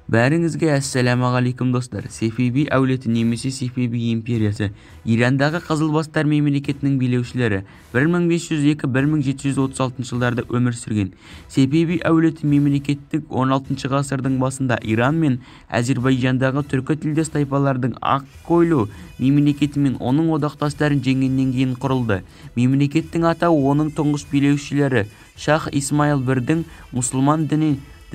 Бәріңізге әссәләмағалейкум, достар! Сефеви әулеті немесе Сефеви империясы Ирандағы қызылбастар мемлекетінің билеушілері, 1502-1736 жылдарда өмір сүрген. Сефеви әулеті мемлекеттік 16 ғасырдың басында Иран мен Әзербайжандағы түркі тілдес тайпалардың Ақ-Қойлу мемлекеті мен оның одақтастарын жеңгеннен кейін құрылды. Мемлекеттің атауы оның тұңғыш билеушілері Шах Исмаил I-дің мұсылман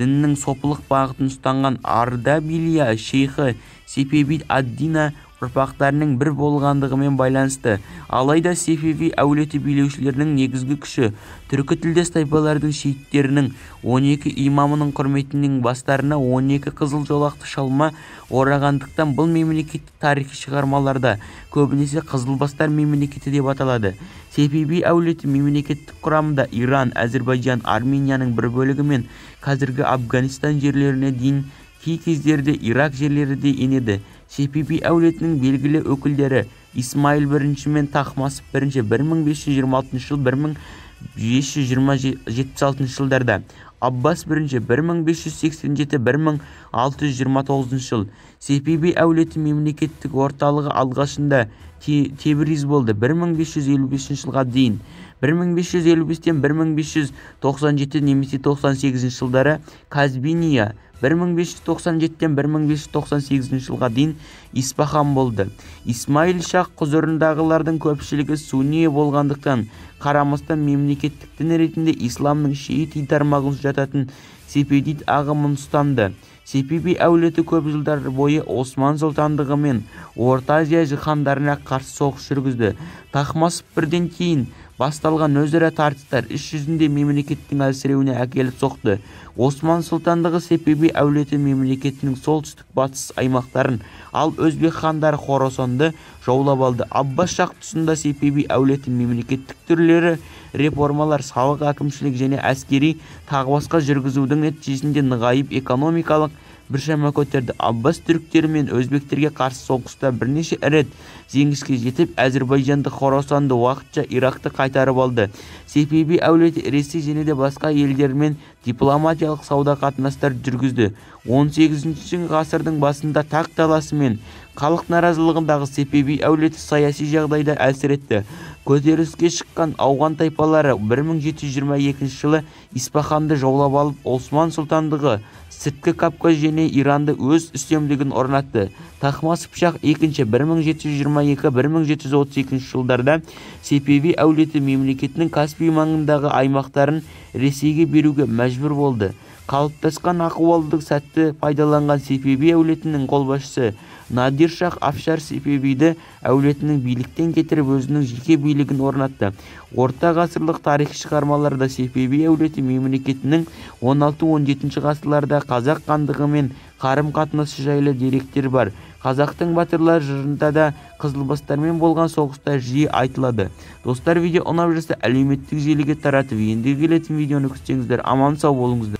дінінің сопылық бағытын ұстанған Ардабилия шейхі Сефеви ад-Дина ұрпақтарының бір болғандығымен байланысты. Алайда Сефеви әулеті билеушілерінің негізгі күші түркі тілдес тайпалардың шейіттерінің 12 имамының құрметінің бастарына 12 қызыл жолақты шалма орағандықтан, бұл мемлекеттік тарихи шығармаларда көбінесе қызылбастар мемлекеті деп аталады. Сефеви әулеті мемлекеттік құрамында Иран, Әзірбайжан, Арменияның бір бөлігі мен қазіргі Афганистан жерлеріне дейін, кей кездерде Ирак жерлері де енеді. Сефеви әулетінің белгілі өкілдері Исмаил I мен Тахмасп I 1526 жыл 1576 жылдарда, Аббас I 1587-1629 жыл. Сефеви әулеті мемлекеттік орталығы алғашында Тебриз болды 1555 жылға дейін, 1555-тен 1597 немесе 98 жылдары Казбиния, 1597-тен 1598 жылға дейін Исфахан болды. Исмаил шах құзырындағылардың көпшілігі сунни болғандықтан қарамастан, мемлекеттік дін ретінде исламның шиит тармағына жататын сефевид ағымын ұстанды. Сефеви әулеті көп жылдар бойы Осман сұлтандығы мен Орта Азия хандарына қарсы соғыс жүргізді. Тахмасп I-ден кейін басталған өзара тартыстар іс жүзінде мемлекеттің әлсіреуіне әкеліп соқты. Осман сұлтандығы Сефеви әулеті мемлекетінің солтүстік батыс аймақтарын, ал өзбек хандары Хорасанды жаулап алды. Аббас шах тұсында Сефеви әулеті мемлекеттік түрлері реформалар, салық, әкімшілік және әскери тағы басқа жүргізудің нәтижесінде нығайып, экономикалық біршама көтерді. Аббас түріктері мен өзбектерге қарсы соғыста бірнеше рет жеңіске жетіп, Әзірбайжанды, Хорасанды, уақытша Иракты қайтарып алды. Сефеви әулеті Ресей және де басқа елдермен дипломатиялық сауда қатынастар жүргізді. 18 ғасырдың басында тақ таласы мен халық наразылығындағы Сефеви әулеті саяси жағдайды әлсіретті. Көтеріліске шыққан ауған тайпалары 1722 жылы Исфаханды жаулап алып, Осман сұлтандығы Сыртқы Кавказ және Иранды өз үстемдігін орнатты. Тахмасп шах II 1722-1732 жылдарда Сефеви әулеті мемлекетінің Каспий маңындағы аймақтарын Ресейге беруге мәжбүр болды. Қалыптасқан ахуалды сәтті пайдаланған Сефеви әулетінің қолбасшысы Надир шах Афшар Сефевиді әулетінің биліктен кетіріп, өзінің жеке билігін орнатты. Орта ғасырлық тарихи шығармаларда Сефеви әулеті мемлекетінің 16-17 ғасырларда Қазақ хандығымен қарым-қатынасы жайлы деректер бар. Қазақтың батырлар жырында да қызылбастармен болған соғыстар жиі айтылады. Достар, видео ұнап жатса, әлеуметтік желіге таратып, ендігі келетін видеоны күтсеңіздер. Аман сау болыңыздар.